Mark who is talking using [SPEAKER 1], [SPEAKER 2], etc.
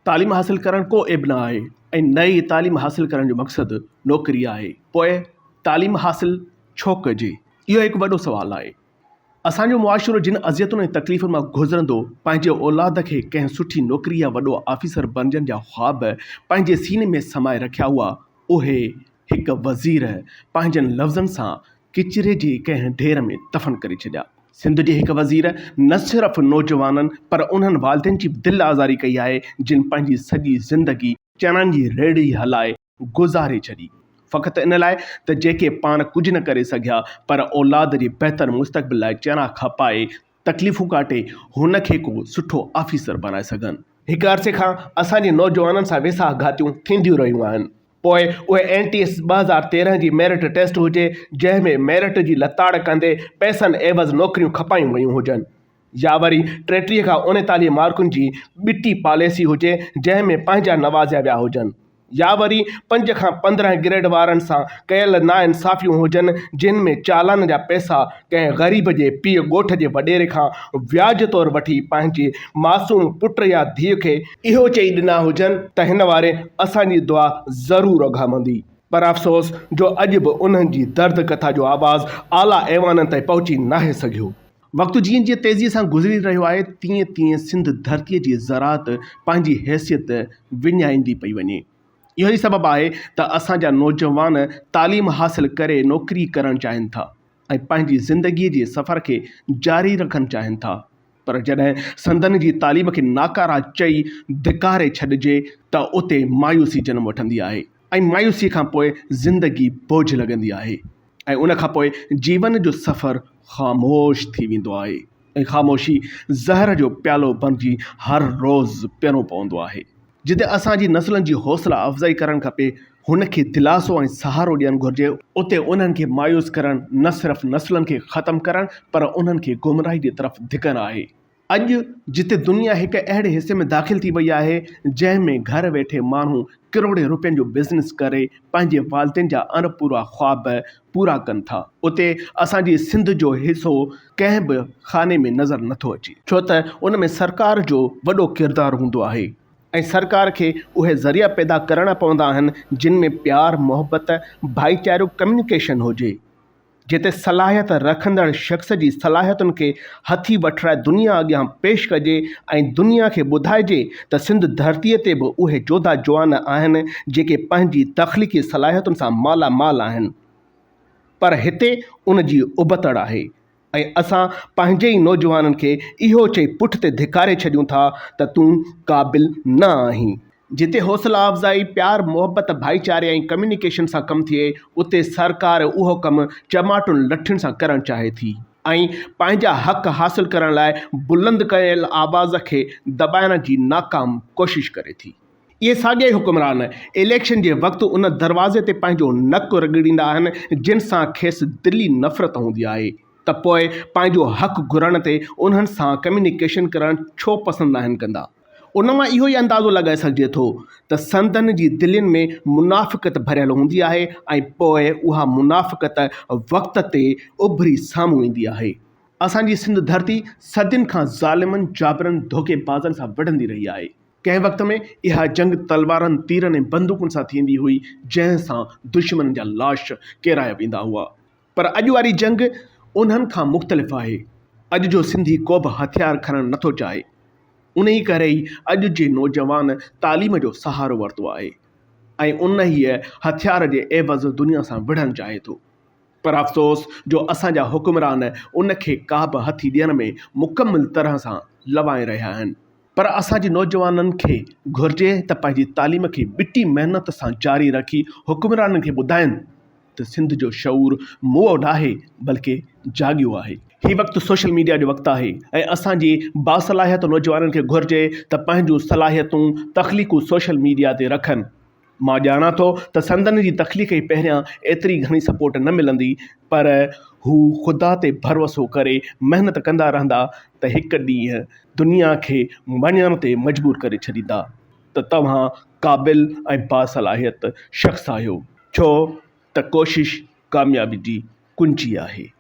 [SPEAKER 1] تعليم حاصل ڪرڻ ڪو عيب نه آهي ۽ نه ئي تعليم حاصل ڪرڻ جو مقصد نوڪري آهي. پوء تعليم حاصل ڇو ڪجي؟ اهو هڪ وڏو سوال آهي. اسان جو معاشرو جن اذيتن ۽ تڪليفن مان گذرندو پنهنجي اولاد کي ڪنهن سٺي نوڪري يا وڏو آفيسر بڻجڻ جا خواب پنهنجي سيني ۾ سمائي رکيا هئا، اهي هڪ وزير پنهنجن لفظن سان ڪچري جي ڪنهن ڍير ۾ دفن ڪري ڇڏيا. سنڌ جي هڪ وزير نه صرف نوجوانن پر انهن والدين جي به دل آزاري ڪئي آهي جن پنهنجي سڄي زندگي چڻن جي ريڙهي هلائي گذاري ڇڏي فقط ان لاء ته جيڪي پاڻ ڪجهه نه ڪري سگهيا پر اولاد جي بهتر مستقبل لاء چڻا کپائي تڪليفون ڪاٽي هن کي ڪو سٺو آفيسر بڻائي سگهن. هڪ عرصي کان اسان جي نوجوانن سان ويساهه گهاتيون ٿينديون رهيون آهن. پوء اهي اين ٽي ايس 2013 جي ميرٽ ٽيسٽ هجي جنهن ۾ ميرٽ جي لتاڙ ڪندي پئسن عيوض نوڪريون کپايون ويون هجن يا وري 33 کان 39 مارڪن جي ٻٽي پاليسي هجي جنهن ۾ پنهنجا نوازيا ويا هجن يا وري پنج کان 15 گريڊ وارن سان ڪيل ناانصافيون هجن جن ۾ چالان جا پئسا ڪنهن غريب جي پيء ڳوٺ جي وڏيري کان وياج طور وٺي پنهنجي معصوم پٽ يا ڌيء کي اهو چئي ڏنا هجن ته هن واري اسان جي دعا ضرور اگهامندي. پر افسوس جو اڄ به انهن جي درد ڪٿا جو آواز اعليٰ ايوانن تائين پهچي ناهي سگهيو. وقت جيئن جيئن تيزيء سان گذري رهيو آهي تيئن تيئن سنڌ ڌرتيء جي زراعت پنهنجي حيثيت وڃائيندي پئي وڃي. اهو ئي سبب آهي ته اسان جا نوجوان تعليم حاصل ڪري نوڪري ڪرڻ چاهين ٿا ۽ پنهنجي زندگيء جي سفر کي جاري رکڻ چاهين ٿا پر جڏهن سندن جي تعليم کي ناڪارا چئي ڌڪاري ڇڏجي ته اتي مايوسي جنم وٺندي آهي ۽ مايوسي کان پوء زندگي بوجهه لڳندي آهي ۽ ان کان پوء جيون جو سفر خاموش ٿي ويندو آهي ۽ خاموشي زهر جو پيالو بڻجي هر روز پيئڻو پوندو آهي. جتي اسان جي نسلن جي حوصلا افزائي ڪرڻ کپي، هن کي دلاسو ۽ سهارو ڏيڻ گهرجي، اتي انهن کي مايوس ڪرڻ نه صرف نسلن کي ختم ڪرڻ پر انهن کي گمراهي جي طرف ڌڪڻ آهي. اڄ جتي دنيا هڪ اهڙي حصي ۾ داخل ٿي وئي آهي، جنهن ۾ گهر ويٺي ماڻهو ڪروڙين روپين جو بزنس ڪري پنهنجي والدين جا اڻپورا خواب پورا ڪن ٿا، اتي اسان جي سنڌ جو حصو ڪنهن به خاني ۾ نظر نٿو اچي. ڇو ته ان ۾ سرڪار جو وڏو ڪردار هوندو آهي ۽ سرڪار کي اهي ذريعا پيدا ڪرڻا پوندا آهن جن ۾ پيار، محبت، ڀائيچارو، ڪميونيڪيشن هجي. جتي صلاحيت رکندڙ شخص جي صلاحيتن کي هٿي وٺرائي دنيا اڳيان پيش ڪجي ۽ دنيا کي ٻڌائجي ته سنڌ ڌرتيء تي به اهي جوڌا جوان آهن جيڪي پنهنجي تخليقي صلاحيتن سان مالا مال آهن پر هتي ان جي ابتڙ آهي ۽ اسان پنهنجي ئي نوجوانن کي اهو چئي پٺ تي ڌڪاري ڇڏيون ٿا ته تون قابل نه آهين. جتي حوصلا افزائي، پيار، محبت، ڀائيچاري ۽ ڪميونيڪيشن سان ڪم ٿئي، اتي سرڪار اهو ڪم چماٽن لٺين سان ڪرڻ چاهي ٿي ۽ پنهنجا حق حاصل ڪرڻ لاء بلند ڪيل آواز کي دٻائڻ جي ناڪام ڪوشش ڪري ٿي. اهي ساڳيا ئي حڪمران اليڪشن جي وقت ان دروازي تي پنهنجو نڪ رڳڙيندا آهن جن سان کيس دلي نفرت هوندي آهي ته پوء پنهنجو حق گهرڻ تي انهن سان ڪميونيڪيشن ڪرڻ ڇو پسند ناهن ڪندا. ان مان اهو ئي اندازو لڳائي سگهجي ٿو ته سندن جي دلين ۾ منافقت ڀريل هوندي آهي ۽ پوء اها منافقت وقت تي اڀري سامهون ايندي آهي. اسان جي سنڌ ڌرتي صدين کان ظالمن، جابرن، ڌوڪي بازن سان وڙهندي رهي آهي. ڪنهن وقت ۾ اها جنگ تلوارن، تيرن ۽ بندوقن سان ٿيندي هئي، جنهن سان دشمنن جا لاش ڪيرايا ويندا هئا. پر اڄ واري جنگ انهن کان مختلف آهي. اڄ جو سنڌي ڪوبه هٿيار کڻڻ نٿو چاهي. انهي ڪري ئي اڄ جي نوجوان تعليم جو سهارو ورتو آهي ۽ انهيء هٿيار جي عيوض دنيا سان وڙهڻ چاهي ٿو. پر افسوس جو اسان جا حڪمران ان کي ڪابه هٿي ڏيڻ ۾ مڪمل طرح سان لوائي رهيا آهن. پر اسان جي نوجوانن کي گهرجي ته پنهنجي تعليم کي ٻٽي محنت سان جاري رکي حڪمرانن کي ٻڌائين ته سنڌ جو شعور موئو ناهي بلڪه جاڳيو آهي. هي وقت سوشل ميڊيا جو وقت آهي ۽ اسان جي باصلاحيت نوجوانن کي گهرجي ته پنهنجون صلاحيتون تخليقون سوشل ميڊيا تي رکن. مان ڄاڻان ٿو ته سندن جي تخليق کي پهريان ايتري گهڻي سپورٽ نه ملندي پر هو خدا تي ڀروسو ڪري محنت ڪندا رهندا ته هڪ ڏينهن دنيا کي مڃڻ تي مجبور ڪري ڇڏيندا ته توهان قابل ۽ باصلاحيت شخص آهيو ڇو ته ڪوشش ڪاميابي جي ڪنجي آهي.